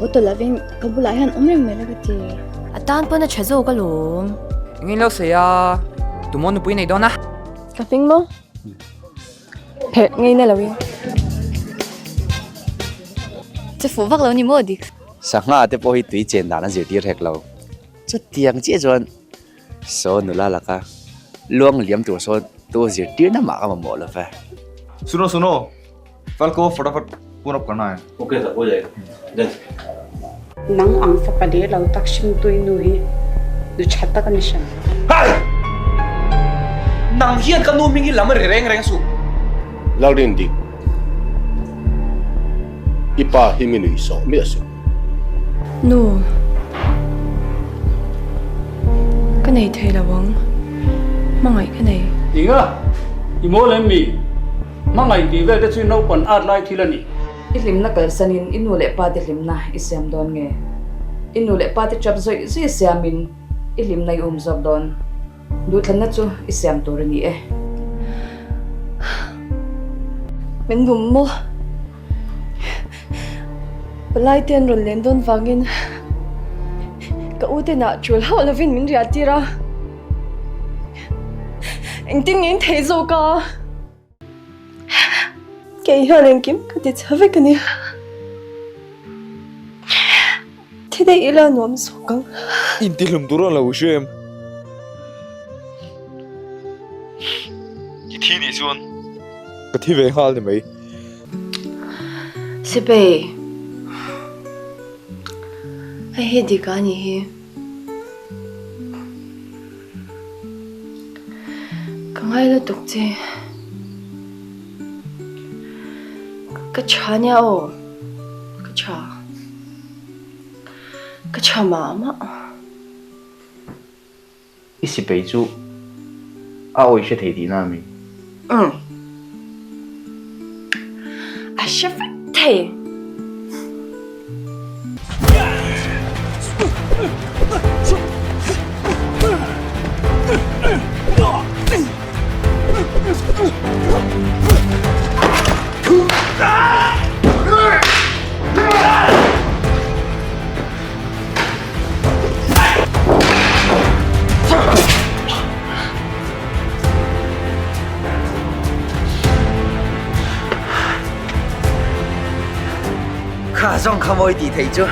Haw tawh lovin ka bulah hian awm reng mai la ka ti. A tan pawn a tha zawk alawm. Engin lo sawi a, tumaw nupui nei dawn a. Ka hming maw? Pherh ngei na lo in. Che fuh vak lo ni maw dik? Sangha te pawh hi tui chen dan a zirtir hek lo. Chutiang chiah chuan saw nula laka luang liam tur sawn tu zirtirna mah ka mamawh lo ve. Suno suno, Falco fatafat phone up karna hai. Ok sir, ho jayega. Done. Nang ang fapa leh lo tak hringtui nu hi nu tha tak a ni hran. Hey! Nang hian ka nu hming hi lam a ri reng reng suh. Lalrindik, i pa hi mi nuih sawh miah suh. Nu, ka nei thei lo ang. Hmangaih ka nei. Inga, i mawl em mi? Hmangaih tih vel te chu naupang at lai thil a ni. I hlimna kalsanin i nu leh pate hlimna i siam dawn nge? I nu leh pate chap zawih zawih siamin i hlimna i um zawk dawn? Duhthlanna chu i siam tur a ni e. Min bum maw? Palai te an rawn len dawn vangin ka u te nah tul hauh lovin min riah tir a. Engtin nge in theih zawk a? Kei hian engkim ka ti chhe vek a ni. Thi daih ila nuam zawk ang. Intihlum tur an lo hria em? I thi nih chuan ka thi ve nghal ni mai. Sipei, hei hi dik a nih hi. Ka ngai lutuk che. Ka tha nia aw. Ka tha. Ka tha mah mah. I sipei chu a awi hre thei tihna a mi? Umm. A hre vek thei. Kha zawng kha mawi tih theih chu.